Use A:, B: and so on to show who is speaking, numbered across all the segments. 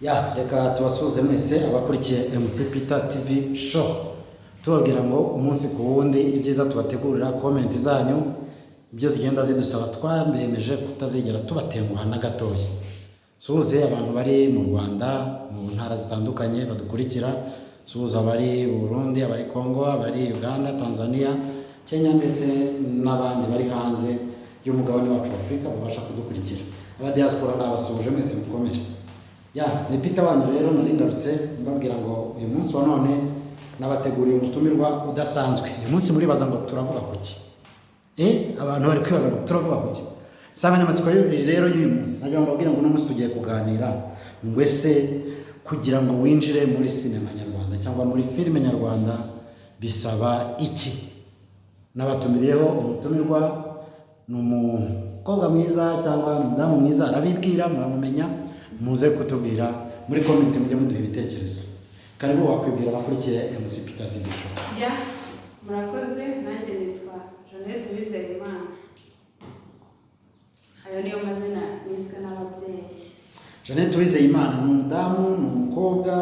A: Ya, reka tubasuhuze mwese abakurikiye MC Peter TV Show, tubabwira ngo umunsi ku wundi ibyiza tubategurira, comment zanyu ibyo zigenda zidusaba, twabemeje kutazigera tubatenguha na gatoya. Suhuze abantu bari mu Rwanda mu ntara zitandukanye badukurikira, suhuza abari Burundi, abari Congo, abari Uganda, Tanzania, Kenya ndetse n'abandi bari hanze y'umugabane wacu wa Afurika babasha kudukurikira. Aba diaspora nabasuhuje mwese, mukomere. Ya, ni Peter wanyu rero, nari ngarutse mbabwira ngo uyu munsi wa none nabateguriye umutumirwa udasanzwe. Uyu munsi muribaza ngo turavuga ku ki? Abantu bari kwibaza ngo turavuga ku ki? Insanganyamatsiko rero y'uyu munsi, nagira ngo mbabwire ngo uno munsi tugiye kuganira ngo ese kugira ngo winjire muri sinema nyarwanda cyangwa muri filime nyarwanda bisaba iki? Nabatumiriyeho umutumirwa, ni umukobwa mwiza cyangwa ni umudamu mwiza, arabibwira muramumenya. Muze kutubwira muri comment, mujye muduha ibitekerezo. Karibu, wakwibwira abakurikiye MC Peter TV Show?
B: Ya, murakoze. Nanjye nitwa Jeannette Uwizeyimana. Ayo niyo mazina niswe n'ababyeyi.
A: Jeannette Uwizeyimana ni umudamu, ni umukobwa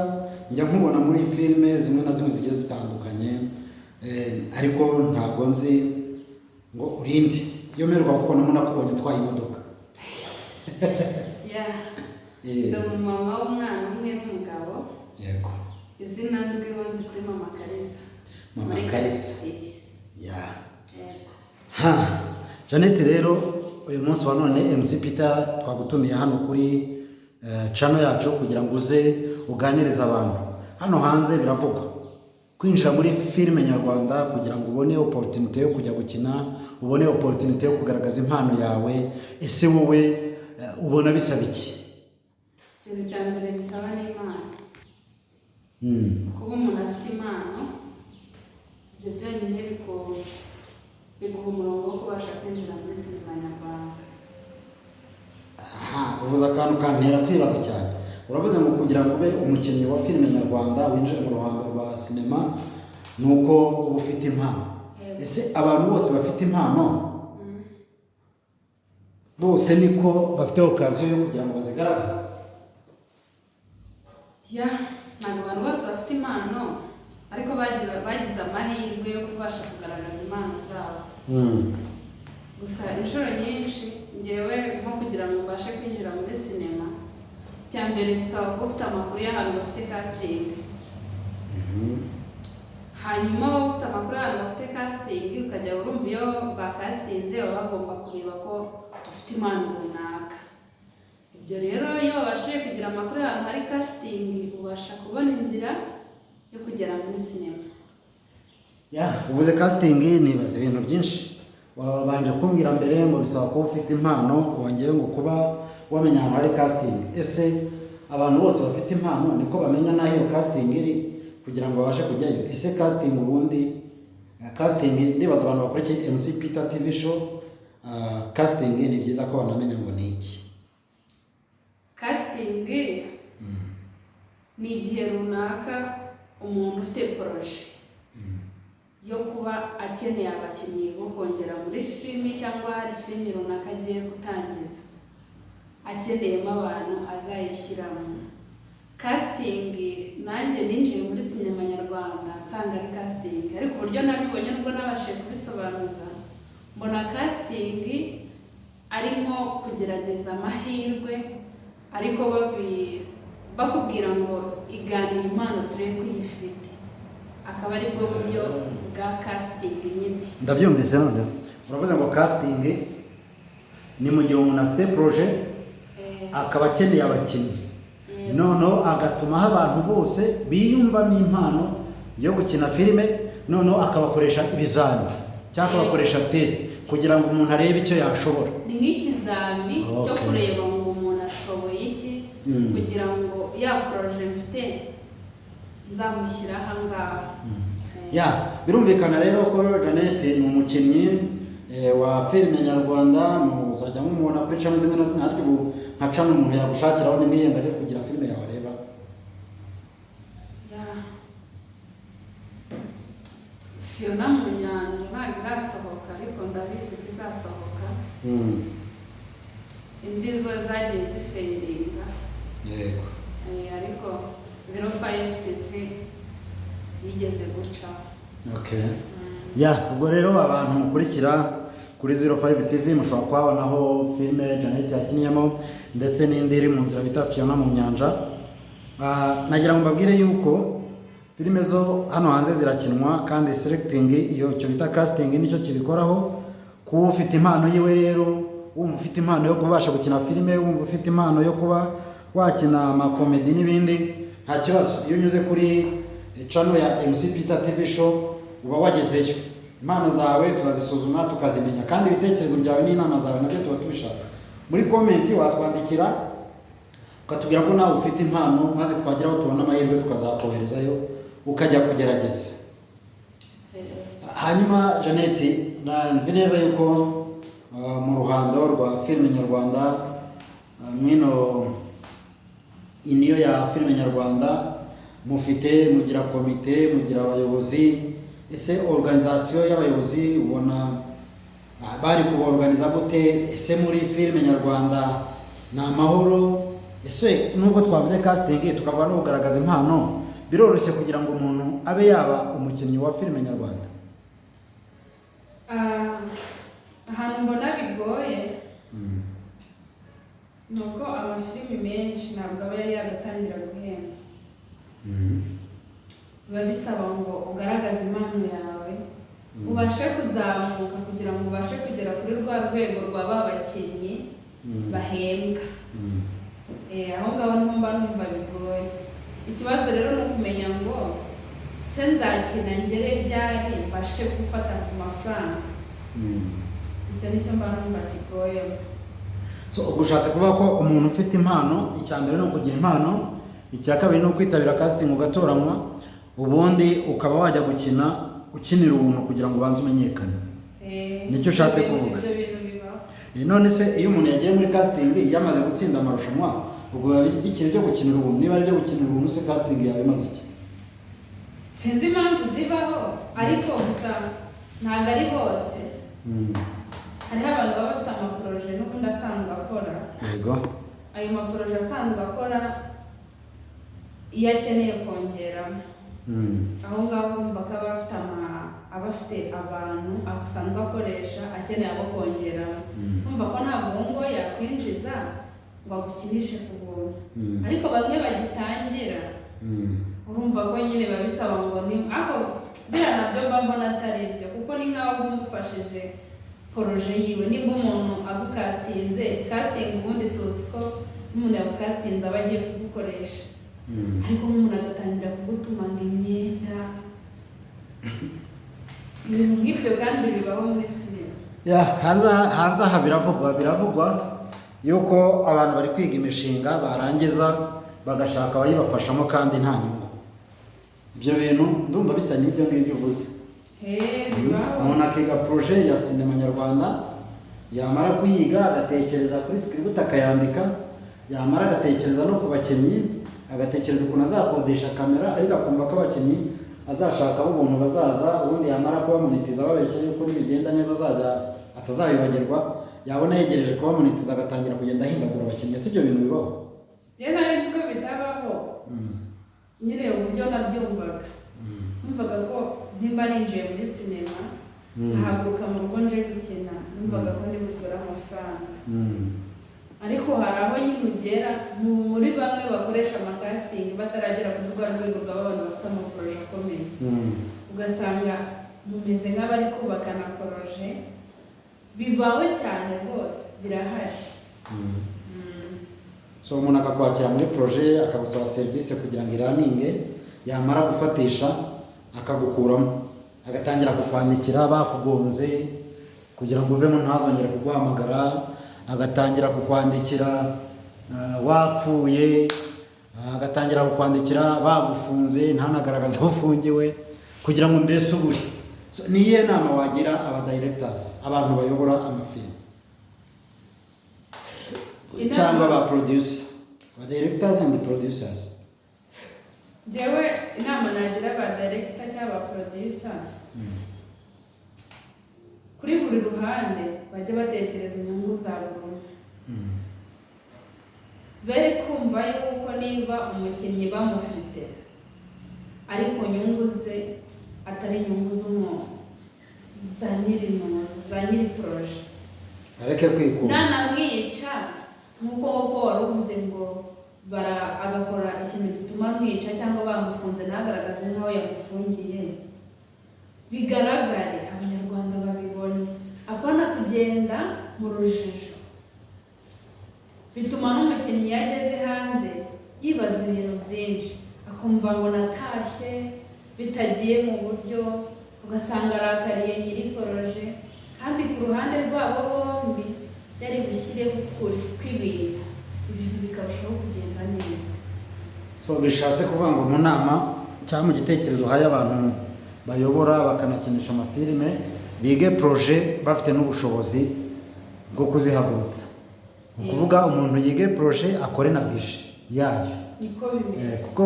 A: njya nkubona muri filime zimwe na zimwe zigiye zitandukanye, ariko ntabwo nzi ngo urinde. Iyo mperuka kukubonamo nakubonye utwaye imodoka.
B: Ya, ndi umumama w'umwana umwe n'umugabo. Izina nzwiho, nzi kuri Mama Kariza.
A: Mama
B: Muri
A: Kariza.
B: quartier.
A: Ya.
B: Yego.
A: Ha, Jeannette rero, uyu munsi wa none MC Peter twagutumiye hano kuri channel yacu kugira ngo uze uganirize abantu. Hano hanze biravugwa kwinjira muri filime nyarwanda, kugira ngo ubone opportunity yo kujya gukina, ubone opportunity yo kugaragaza impano yawe. Ese wowe ubona bisaba iki?
B: Ikintu cya mbere bisaba ni impano. Kuba umuntu afite impano, ibyo byonyine biguha umurongo wo kubasha kwinjira muri sinema nyarwanda.
A: Aha uvuze akantu kantera kwibaza cyane. Uravuze ngo kugira ngo ube umukinnyi wa filime nyarwanda, winjire mu ruhando rwa sinema, ni uko uba ufite impano.
B: Yego.
A: Ese abantu bose bafite impano bose niko bafite occasion yo kugira ngo bazigaragaze?
B: Ya, ntabwo abantu bose bafite impano, ariko bagize amahirwe yo kubasha kugaragaza impano zabo. Gusa inshuro nyinshi, ngewe nko kugira ngo mbashe kwinjira muri sinema, icya mbere bisaba kuba ufite amakuru y'ahantu bafite casting. Hanyuma waba ufite amakuru y'ahantu bafite casting, ukajya urumva iyo bakasitinze baba bagomba kureba ko ufite impano runaka. Ibyo rero, iyo wabashije kugira amakuru y'ahantu hari casting, ubasha kubona inzira yo kugera muri sinema.
A: Ya, uvuze casting nibaza ibintu byinshi. Wabanje kumbwira mbere ngo bisaba kuba ufite impano, wongeye ngo kuba wamenya ahantu hari casting. Ese abantu bose bafite impano niko bamenya n'aho iyo casting iri kugira ngo babashe kujyayo? Ese casting ubundi, casting, ndibaza abantu bakurikiye MC Peter TV Show, casting ni byiza ko banamenya ngo ni iki.
B: Casting ni igihe runaka umuntu ufite projet yo kuba akeneye abakinnyi bo kongera muri filimi, cyangwa hari filimi runaka agiye gutangiza akeneyemo abantu azayishyiramo. Casting, nanjye ninjiye muri sinema nyarwanda nsanga ari casting, ariko uburyo nabibonye, nubwo nabashije kubisobanuza, mbona casting ari nko kugerageza amahirwe, ariko bakubwira ngo iganire impano turebe ko uyifite, akaba ari bwo buryo bwa casting nyine.
A: Ndabyumvise noneho. Uravuze ngo casting ni mu gihe umuntu afite projet, akaba akeneye abakinnyi, noneho agatumaho abantu bose biyumvamo impano yo gukina filime, noneho akabakoresha ibizami cyangwa akabakoresha test kugira ngo umuntu arebe icyo yashobora.
B: Ni nk'ikizami cyo kureba ngo umuntu ashoboye iki, kugira ngo ya projet mfite nzamushyire aha ngaha.
A: Ya, birumvikana rero ko Jeannette ni umukinnyi wa filime nyarwanda, muzajya mumubona kuri channel zimwe na zimwe. Ariko ubu nka channel umuntu yagushakiraho ni nk'iyo ngo kugira filime yawe areba?
B: Ya, Fiona mu Nyanja ntabwo irasohoka, ariko ndabizi ko izasohoka. Indi zo zagiye zifailinga.
A: Okay. Ya, ubwo rero abantu mukurikira kuri 05 TV mushobora kuhabonaho filime Janet yakinnyemo ndetse n'indi iri mu nzira bita Fiona mu nyanja. Nagira ngo mbabwire yuko filime zo hano hanze zirakinwa, kandi selecting, iyo icyo bita casting, nicyo kibikoraho. Kuba ufite impano yiwe rero, wumva ufite impano yo kubasha gukina filime, wumva ufite impano yo kuba wakina amakomedi n'ibindi, nta kibazo. Iyo unyuze kuri channel ya MC Peter TV Show uba wagezeyo. Impano zawe turazisuzuma tukazimenya, kandi ibitekerezo byawe n'inama zawe nabyo tuba tubishaka. Muri comment watwandikira ukatubwira ko nawe ufite impano, maze twagira aho tubona amahirwe tukazakoherezayo ukajya kugerageza. Hanyuma Janet, nzi neza yuko mu ruhando rwa filime nyarwanda, mwino iniyo ya filime nyarwanda, mufite, mugira komite, mugira abayobozi. Ese organisation y'abayobozi ubona bari kuborganiza gute? Ese muri filime nyarwanda ni amahoro? Ese nubwo twavuze casting, tukavuga no kugaragaza impano, biroroshye kugira ngo umuntu abe yaba umukinnyi wa filime nyarwanda?
B: Ahantu mbona bigoye ni uko amafilimi menshi ntabwo aba yari yagatangira guhemba. Biba bisaba ngo ugaragaze impano yawe, ubashe kuzamuka kugira ngo ubashe kugera kuri rwa rwego rwa ba bakinnyi bahembwa. Aho ngaho niho mba numva bigoye. Ikibazo rero ni ukumenya ngo se nzakina ngere ryari mbashe gufata ku mafaranga? Icyo nicyo mba numva kigoyemo.
A: So ubwo ushatse kuvuga ko umuntu ufite impano, icya mbere ni ukugira impano, icya kabiri ni ukwitabira casting ugatoranywa, ubundi ukaba wajya gukina ukinira ubuntu kugira ngo ubanze umenyekane. Nicyo ushatse kuvuga.
B: Ibyo bintu bibaho.
A: None se iyo umuntu yagiye muri casting yamaze gutsinda amarushanwa, ubwo biba bikiri ibyo gukinira ubuntu? Niba ari ibyo gukinira ubuntu se, casting yaba imaze iki?
B: Sinzi impamvu zibaho, ariko gusa ntabwo ari bose. Hariho abantu baba bafite amaporoje n'ubundi asanzwe akora. Ayo maporoje asanzwe akora, iyo akeneye kongeramo, aho ngaho bumva ko aba afite abantu asanzwe akoresha, akeneye abo kongeramo. Kumva ko ntabwo uwo nguwo yakwinjiza ngo agukinishe ku buntu. Ariko bamwe bagitangira, urumva ko nyine biba bisaba ngo ni ariko biriya nabyo mba mbona atari ibyo, kuko ni nkaho uba umufashije poroje yiwe. Nimba umuntu agukasitinze, casting ubundi tuzi ko n'umuntu yagukasitinze aba agiye kugukoresha. Ariko nk'umuntu agatangira kugutuma ngo imyenda, ibintu nk'ibyo, kandi bibaho muri sinema.
A: Ya, hanze aha biravugwa yuko abantu bari kwiga imishinga, barangiza bagashaka abayibafashamo kandi nta nyungu. Ibyo bintu ndumva bisa n'ibyo ngibyo uvuze.
B: Bibaho.
A: Umuntu akiga projet ya sinema nyarwanda, yamara kuyiga agatekereza kuri script akayandika, yamara agatekereza no ku bakinnyi, agatekereza ukuntu azakodesha kamera, ariko akumva ko abakinnyi azashaka ubuntu bazaza, ubundi yamara kubamonetiza babeshya yuko nibigenda neza azajya atazabibagirwa, yabona yegereje kubamonetiza agatangira kugenda ahindagura abakinnyi. Si ibyo bintu bibaho?
B: Njyewe nari nzi ko bitabaho. Nyine uburyo nabyumvaga, numvaga ko nimba ninjiye muri sinema, nkahaguruka mu rugo nje gukina, numvaga ko ndi bucyure amafaranga. Ariko hari aho nyine ugera muri bamwe bakoresha amakasitingi bataragera kuri rwa rwego rw'abantu bafite amaporoje akomeye, ugasanga mumeze nk'abari kubaka na poroje. Bibaho cyane rwose, birahari.
A: So umuntu akakwakira muri projet, akagusaba serivisi kugira ngo iraninge, yamara gufatisha akagukuramo, agatangira kukwandikira bakugonze kugira ngo uvemo ntazongere kuguhamagara, agatangira kukwandikira wapfuye, agatangira kukwandikira bagufunze ntanagaragaze aho ufungiwe, kugira ngo mbese ubure. So, ni iyihe nama wagira aba directors, abantu bayobora amafilimi cyangwa ba producer, ba directors and producers?
B: Njyewe inama nagira aba director cyangwa aba producer, kuri buri ruhande bajye batekereza inyungu za buri umwe. Bere kumva yuko niba umukinnyi bamufite ari ku nyungu ze. atari inyungu z'umuntu, za nyiri ntuza, za nyiri projet.
A: Areke kwikunda.
B: Nanamwica nk'uko koko wari uvuze ngo bara agakora ikintu gituma amwica cyangwa bamufunze ntagaragaze nk'aho yamufungiye, bigaragare Abanyarwanda babibone, apana kugenda mu rujijo. Bituma n'umukinnyi iyo ageze hanze yibaza ibintu byinshi, akumva ngo natashye bitagiye mu buryo, ugasanga arakariye nyiri projet, kandi ku ruhande rwabo bombi yari bushyireho ukuri kw'ibintu, ibintu bikarushaho kugenda neza.
A: So bishatse kuvuga ngo mu nama cyangwa mu gitekerezo uhaye abantu bayobora bakanakinisha amafilime, bige projet bafite n'ubushobozi bwo kuzihagurutsa. Ni ukuvuga umuntu yige projet, akore na budget yayo.
B: Niko bimeze.
A: Kuko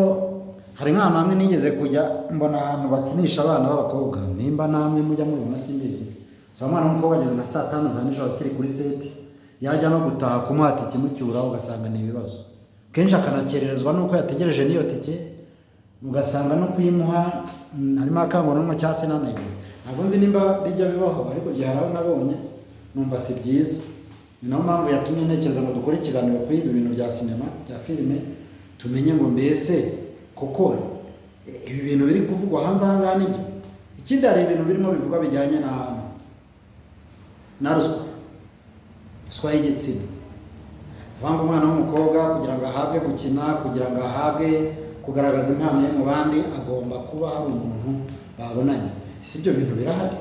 A: hari nk'ahantu hamwe nigeze kujya mbona ahantu bakinisha abana b'abakobwa, nimba namwe mujya mubibona simbizi. Saba umwana w'umukobwa ageze nka saa 5 za nijoro akiri kuri set, yajya no gutaha kumuha tike imucyura ugasanga ni ibibazo. Kenshi akanakererezwa n'uko yategereje n'iyo tike, ugasanga no kuyimuha harimo akangurambaga cyangwa se nanayibona. Ntabwo nzi nimba bijya bibaho, ariko igihe hari aho nabonye numva si byiza. Ni nayo mpamvu yatumye ntekereza ngo dukore ikiganiro kuri ibi bintu bya sinema, bya filime, tumenye ngo mbese koko ibi bintu biri kuvugwa hanze aha ngaha nibyo. Ikindi, hari ibintu birimo bivugwa bijyanye na ruswa, ruswa y'igitsina. Kuvuga ngo umwana w'umukobwa kugira ngo ahabwe gukina, kugira ngo ahabwe kugaragaza impano ye mu bandi, agomba kuba hari umuntu babonanye. Ese ibyo bintu birahari?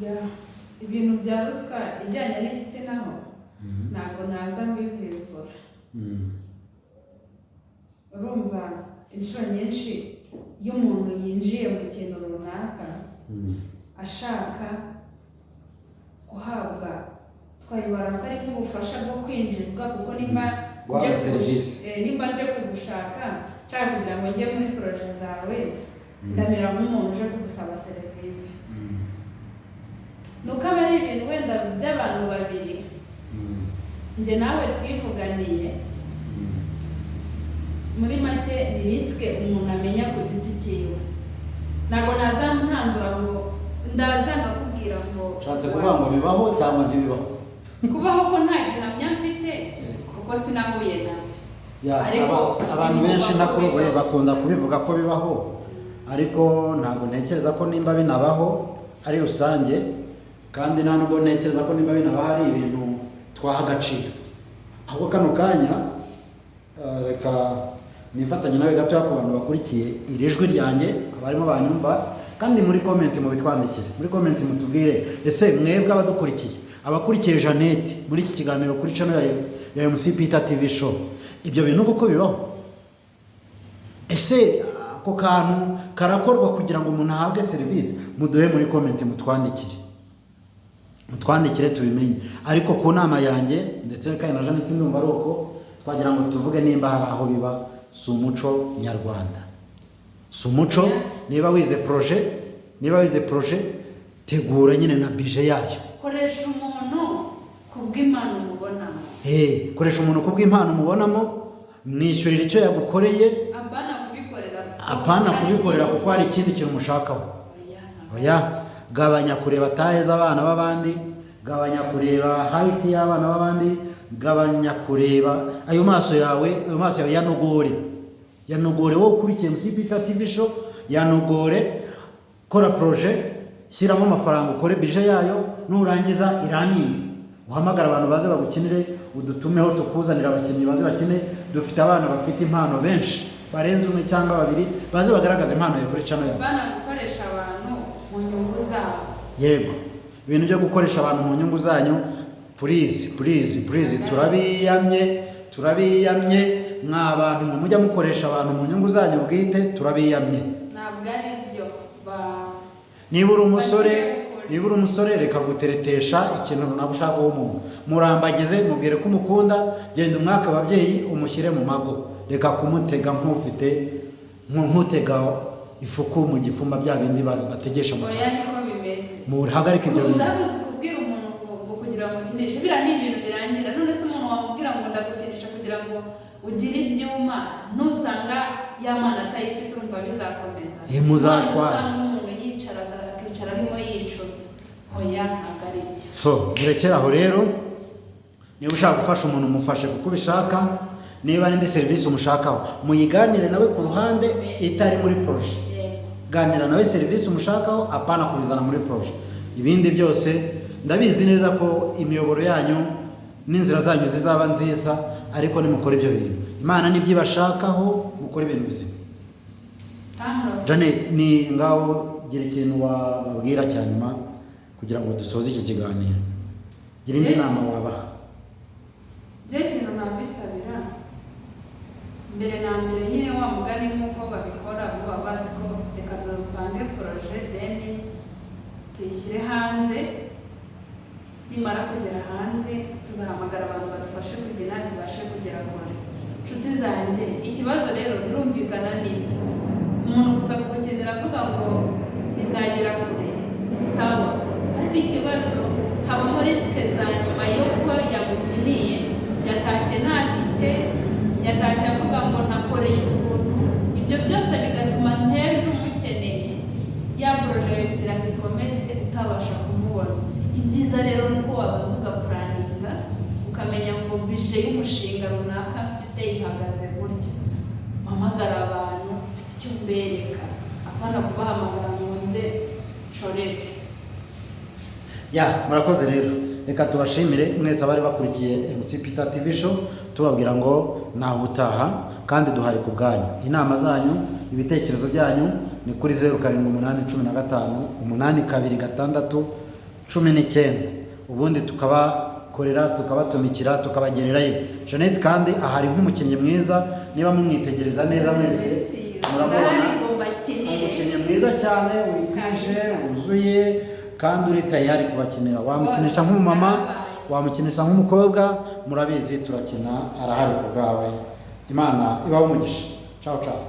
B: Ya, ibintu bya ruswa ijyanye n'igitsina ho ntabwo naza mbivivura. Urumva, inshuro nyinshi iyo umuntu yinjiye mu kintu runaka ashaka guhabwa, twabibara ko ari nk'ubufasha bwo kwinjizwa, kuko nimba
A: Guhabwa
B: nje
A: serivisi.
B: Nimba nje kugushaka nshaka kugira ngo njye muri projet zawe, ndamera nk'umuntu uje kugusaba serivisi. Nuko aba ari ibintu wenda by'abantu babiri, njye nawe twivuganiye. Muri make ni risque umuntu amenya ku giti cyiwe. Ntabwo naza ntanzura ngo ndaza ndakubwira ngo
A: Ushatse kuvuga ngo bibaho cyangwa ntibibaho?
B: Kubaho ko nta gihamya mfite, kuko sinahuye nabyo.
A: Ya,
B: Ariko
A: abantu benshi
B: bivugwa ko
A: nakurogoye
B: bibaho.
A: Bakunda kubivuga ko bibaho, ariko ntabwo ntekereza ko nimba binabaho ari rusange, kandi nta nubwo ntekereza ko nimba binabaho ari ibintu twaha agaciro. Ahubwo kano kanya reka nifatanye nawe gatoya ku bantu bakurikiye iri jwi ryanjye, abarimo banyumva, kandi muri comment mubitwandikire, muri comment mutubwire: ese mwebwe abadukurikiye, abakurikiye Jeannette muri iki kiganiro kuri channel ya MC Peter TV Show, ibyo bintu koko bibaho? Ese ako kantu karakorwa kugira ngo umuntu ahabwe serivisi? Muduhe muri comment, mutwandikire, mutwandikire tubimenye. Ariko ku nama yanjye ndetse kandi na Jeannette, ndumva ari uko twagira ngo tuvuge nimba hari aho biba, si umuco nyarwanda, si umuco. Niba wize projet, niba wize projet, tegura nyine na budget yayo.
B: Koresha umuntu ku bw'impano umubonamo.
A: Koresha umuntu ku bw'impano umubonamo, mwishyurira icyo yagukoreye.
B: Apana kubikorera.
A: Apana kubikorera kuko hari ikindi kintu umushakaho.
B: Oya, ntabwo
A: Oya.
B: ari byo.
A: Gabanya kureba taille z'abana b'abandi, gabanya kureba height y'abana b'abandi, gabanya kureba ayo maso yawe, ayo maso yawe yanogore, yanogore. Wowe ukurikiye MC Peter TV Show, yanogore. Kora projet, shyiramo amafaranga, ukore budget yayo, nurangiza iraninge, uhamagara abantu baze bagukinire, udutumeho tukuzanira abakinnyi baze bakine. Dufite abana bafite impano benshi barenze umwe cyangwa babiri, baze bagaragaza impano yawe kuri channel yawe.
B: Apana gukoresha abantu mu nyungu zabo.
A: Yego, ibintu byo gukoresha abantu mu nyungu zanyu, please, please, please, turabiyamye, turabiyamye. Mwa bantu mwe mujya mukoresha abantu mu nyungu zanyu bwite, turabiyamye.
B: Ntabwo ari byo ba
A: Niba uri umusore,
B: Bashyire ukuri.
A: niba uri umusore, reka guteretesha ikintu runaka ushaka w'umuntu. Murambagize, mubwire ko umukunda, genda umwaka ababyeyi, umushyire mu mago. Reka kumutega nk'ufite nk'utega ifuku mu gifumba, bya bindi bategesha mu
B: Oya,
A: cyaro.
B: niko bimeze.
A: Muhagarike ibyo bintu.
B: Uza gusa kubwira umuntu ngo kugira ngo ukinishe, biriya ni ibintu birangira. None se umuntu wamubwira ngo Ndagukinisha kugira ngo ugire ibyuma, nusanga ya mana atayifite, urumva bizakomeza.
A: Eh, muzashwana.
B: Usanga umuntu yicaraga, akicara arimo yicuza. Oya, ntabwo ari byo.
A: So murekere aho rero. Niba ushaka gufasha umuntu, umufashe kuko ubishaka. Niba n'indi serivisi umushakaho, muyiganire nawe ku ruhande itari muri projet. Ganira nawe serivisi umushakaho, apana kubizana muri projet. Ibindi byose ndabizi neza ko imiyoboro yanyu n'inzira zanyu zizaba nziza, ariko nimukora ibyo bintu Imana nibyo ibashakaho, mukora ibintu bizima.
B: Sandro.
A: Janet, ni ngaho gira ikintu wababwira cya nyuma kugira ngo dusoze iki kiganiro. Gira indi nama wabaha.
B: Njye ikintu nabisabira mbere na mbere nyine, wa mugani nk'uko babikora, baba bazi ko reka dupange projet, then tuyishyire hanze, nimara kugera hanze tuzahamagara abantu badufashe kugena bibashe kugera kure. Inshuti zanjye, ikibazo rero birumvikana n'ibyo umuntu kuza kugukenera avuga ngo bizagera kure ni sawa, ariko ikibazo habamo risque za nyuma y'uko yagukiniye, yatashye nta tike, yatashye avuga ngo nakoreye ubuntu. Ibyo byose bigatuma ntejo umukeneye ya projet yawe kugira ngo ikomeze utabasha kumubona. Ibyiza rero ni uko wabanza ugaplanninga, ukamenya ngo budget y'umushinga runaka mfite ihagaze gutya, mpamagara abantu mfite icyo mbereka, apana kubahamagara ngo nze nshorere.
A: Ya, murakoze rero. Reka tubashimire mwese abari bakurikiye MC Peter TV Show, tubabwira ngo nawe utaha, kandi duhari ku bwanyu. Inama zanyu, ibitekerezo byanyu ni kuri 0781582619, ubundi tukabakorera, tukabatumikira, tukabagererayo. Jeannette kandi ahari nk'umukinnyi mwiza. Niba mumwitegereza neza mwese muramubona.
B: Ndahari ngo mbakinire.
A: Umukinnyi mwiza cyane, wikwije, wuzuye kandi uri tayari kubakinira. Wamukinisha nk'umumama, wamukinisha nk'umukobwa, murabizi turakina, arahari ku bwawe. Imana ibahe umugisha. Ciao ciao.